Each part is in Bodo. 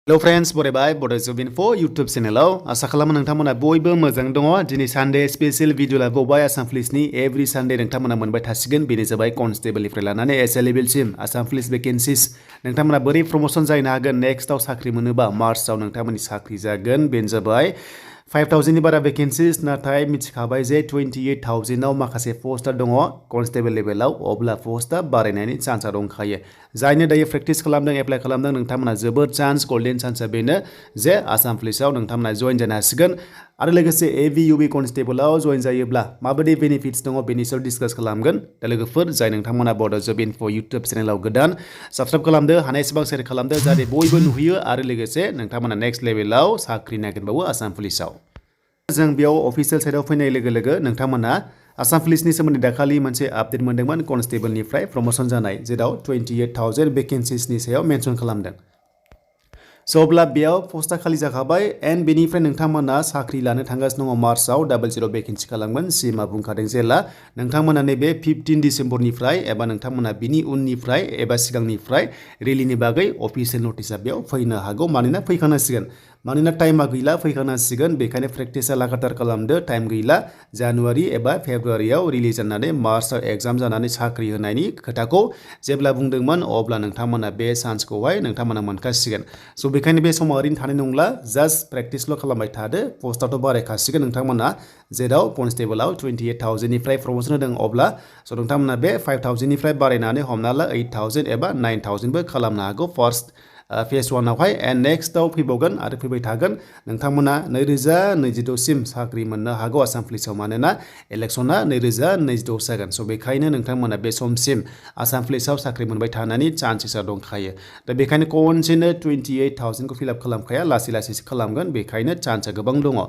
Hello friends, बरायबाय Bodo Info YouTube channel आसा खालामो नोंथांमोना बयबो मोजां दङ दिनै सानडे स्पेशल भिडिअ लाबोबाय आसाम पुलिसनि एभरि सानडे नोंथांमोना मोनबाय थासिगोन बेनो जाबाय कनस्टेबलनिफ्राय लानानै ASI लेभेलसिम आसाम पुलिस वेकेन्सिस नोंथांमोना बोरै प्रमोशन जानो हागोन नेक्स्टआव साख्रि मोनोबा मार्चआव नोंथांमोननि साख्रि जागोन बेनो जाबाय 5000 नि बारा वेकेन्सिस नाथाय मिथिखाबाय जे 28000 आव माखासे पोस्टआ दङ कनस्टेबल लेभेलाव अब्ला पोस्टआ बारायनायनि चान्सआ दंखायो जायनो दायो प्रेक्टिस खालामदों एप्लाइ खालामदों नोंथांमोना जोबोद चान्स गोल्डन चान्सआ बेनो जे आसाम पुलिसाव नोंथांमोना जइन जानो हासिगोन आरो लोगोसे AVUB कनस्टेबलाव जइन जायोब्ला माबायदि बेनिफिट्स दङ बेनि सायाव डिसकास खालामगोन दा लोगोफोर जाय नोंथांमोना बड' जब इनफो YouTube चेनेलाव गोदान साबस्क्राइब खालामदो हानायसेबां शेयार खालामदो जाहाथे बयबो नुहैयो आरो लोगोसे नोंथांमोना नेक्स्ट लेभेलाव साख्रि नागिरबावो आसाम पुलिसाव जों बेयाव अफिशियेल साइडआव फैनाय लोगो लोगो नोंथांमोना आसाम पुलिसनि सोमोन्दै दाखालि मोनसे आपडेट मोनदोंमोन कनस्टेबलनिफ्राय प्रमोशन जानाय जेराव 28000 वेकेन्सिसनि सायाव मेनसन खालामदों स' अब्ला बेयाव पोस्टआ खालि जाखाबाय एन्ड बेनिफ्राय नोंथांमोना साख्रि लानो थांगासिनो दङ मार्चआव 00 वेकेन्सि खालामगोन सिमा बुंखादों जेला नोंथांमोना नैबे 15 डिसेम्बरनिफ्राय एबा नोंथांमोना बिनि उननिफ्राय एबा सिगांनिफ्राय रेलिनि बागै अफिशियेल नटिसआ बेयाव फैनो हागौ मानोना फैखानांसिगोन मानोना टाइमा गैला फैखानांसिगोन बेखायनो प्रेक्टिसा लागातार खालामदो टाइम गैला जानुवारि एबा फेब्रुवारियाव रिलिज जानानै मार्चआव एग्जाम जानानै साख्रि होनायनि खोथाखौ जेब्ला बुंदोंमोन अब्ला नोंथांमोना बे चान्सखौहाय नोंथांमोना मोनखासिगोन स' बेखायनो बे समाव ओरैनो थानाय नंला जास्ट प्रेक्टिसल' खालामबाय थादो पोस्टआथ' बारायखासिगोन नोंथांमोना जेराव कनस्टेबलाव 28000 निफ्राय प्रमोशन होदों अब्ला स' नोंथांमोना बे 5000 निफ्राय बारायनानै हमना ला 8000 एबा 9000 बो खालामनो हागौ फर्स्ट फेज 1 आवहाय एन्ड नेक्स्टआव फैबावगोन आरो फैबाय थागोन नोंथांमोना 2026 सिम साख्रि मोननो हागौ आसाम पुलिसाव मानोना इलेक्शना 2026 जागोन स' बेखायनो नोंथांमोना बे समसिम आसाम पुलिसाव साख्रि मोनबाय थानायनि चान्सेसा दंखायो दा बेखायनो खनसेनो 28000 खौ फिलआप खालामखाया लासै लासैसो खालामगोन बेखायनो चान्सआ गोबां दङ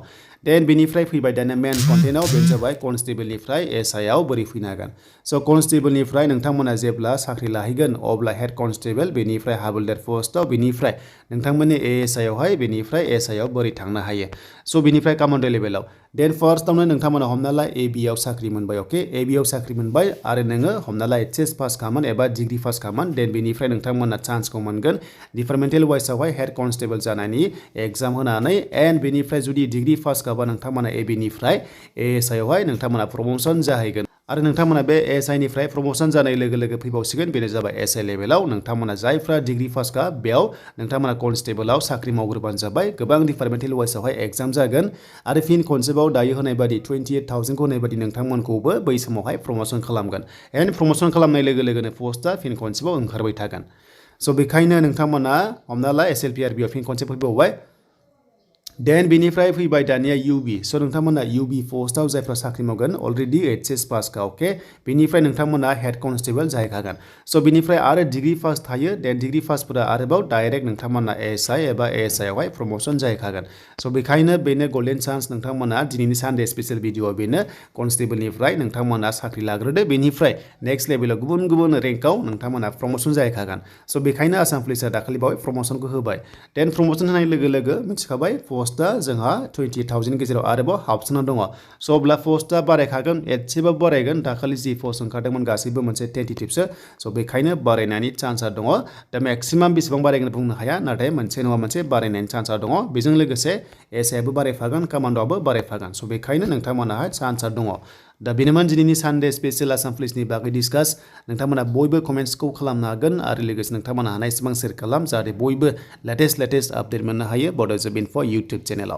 देन बेनिफ्राय फैबाय दाना मेन कन्टेन्टआव बेनो जाबाय कनस्टेबलनिफ्राय ASI आव बोरै फैनो हागोन स' कनस्टेबलनिफ्राय नोंथांमोना जेब्ला साख्रि लाहैगोन अब्ला हेड कनस्टेबल बेनिफ्राय हावलदार पोस्टआव बेनिफ्राय नोंथांमोननि ASI आवहाय बेनिफ्राय ASI आव बोरै थांनो हायो स' बेनिफ्राय कमान्डो लेभेलाव देन फार्स्टआवनो नोंथांमोना हमना ला AB आव साख्रि मोनबाय अके AB आव साख्रि मोनबाय आरो नोङो हमना ला HS पास खामोन एबा डिग्री पास खामोन देन बेनिफ्राय नोंथांमोना चान्सखौ मोनगोन डिपार्टमेन्टेल वाइसआवहाय हेड कनस्टेबल जानायनि एग्जाम होनानै एन्ड बेनिफ्राय जुदि डिग्री पास खाबा नोंथांमोना AB निफ्राय ASI आवहाय नोंथांमोना प्रमोशन जाहैगोन आरो नोंथांमोना बे ASI निफ्राय प्रमोशन जानाय लोगो लोगो फैबावसिगोन बेनो जाबाय ASI लेभेलाव नोंथांमोना जायफ्रा डिग्री पास खा बेयाव नोंथांमोना कनस्टेबलाव साख्रि मावग्रोबानो जाबाय गोबां डिपार्टमेन्टेल वाइसआवहाय एग्जाम जागोन आरो फिन खनसेबाव दायो होनाय बादि 28000 खौ होनाय बादि नोंथांमोनखौबो बै समावहाय प्रमोशन खालामगोन एन्ड प्रमोशन खालामनाय लोगो लोगोनो पोस्टआ फिन खनसेबाव ओंखारबाय थागोन स' बेखायनो नोंथांमोना हमना ला SLPRB आव फिन खनसे फैबावबाय देन बेनिफ्राय फैबाय दानिया UB स' नोंथांमोना UB पोस्टआव जायफ्रा साख्रि मावगोन अलरेडि HS पास खा अके बेनिफ्राय नोंथांमोना हेड कनस्टेबल जाहैखागोन स' बेनिफ्राय आरो डिग्री पास थायो देन डिग्री पासफोरा आरोबाव डाइरेक्ट नोंथांमोना ASI एबा ASI आवहाय प्रमोशन जाहैखागोन स' बेखायनो बेनो गोल्डन चान्स नोंथांमोना दिनैनि सानडे स्पेशल भिडिअ बेनो कनस्टेबलनिफ्राय नोंथांमोना साख्रि लाग्रोदो बेनिफ्राय नेक्स्ट लेभेलाव गुबुन गुबुन रेंकआव नोंथांमोना प्रमोशन जाहैखागोन स' बेखायनो आसाम पुलिसा दाखालि बावै प्रमोशनखौ होबाय देन प्रमोशन होनाय लोगो लोगो मिथिखाबाय पोस्टआ जोंहा 28000 गेजेराव आरोबाव हाबसोना दङ स' अब्ला पोस्टआ बारायखागोन एसेबाबो बारायगोन दाखालि जि पोस्ट ओंखारदोंमोन गासैबो मोनसे टेन्टेटिभसो स' बेखायनो बारायनायनि चान्सआ दङ दा मेक्सिमाम बेसेबां बारायगोन बुंनो हाया नाथाय मोनसे नङा मोनसे बारायनायनि चान्सआ दङ बेजों लोगोसे ASI आबो बारायफागोन कमान्ड'आबो बारायफागोन स' बेखायनो नोंथांमोनाहाय चान्सआ दङ दा बेनोमोन दिनैनि सानडे स्पेशल आसाम पुलिसनि बागै डिसकास नोंथांमोना बयबो कमेन्ट्सखौ खालामनो हागोन आरो लोगोसे नोंथांमोना हानायसेबां शेयार खालाम जाहाथे बयबो लेटेस्ट आपडेट मोननो हायो बड' जब इनफो YouTube चेनेलाव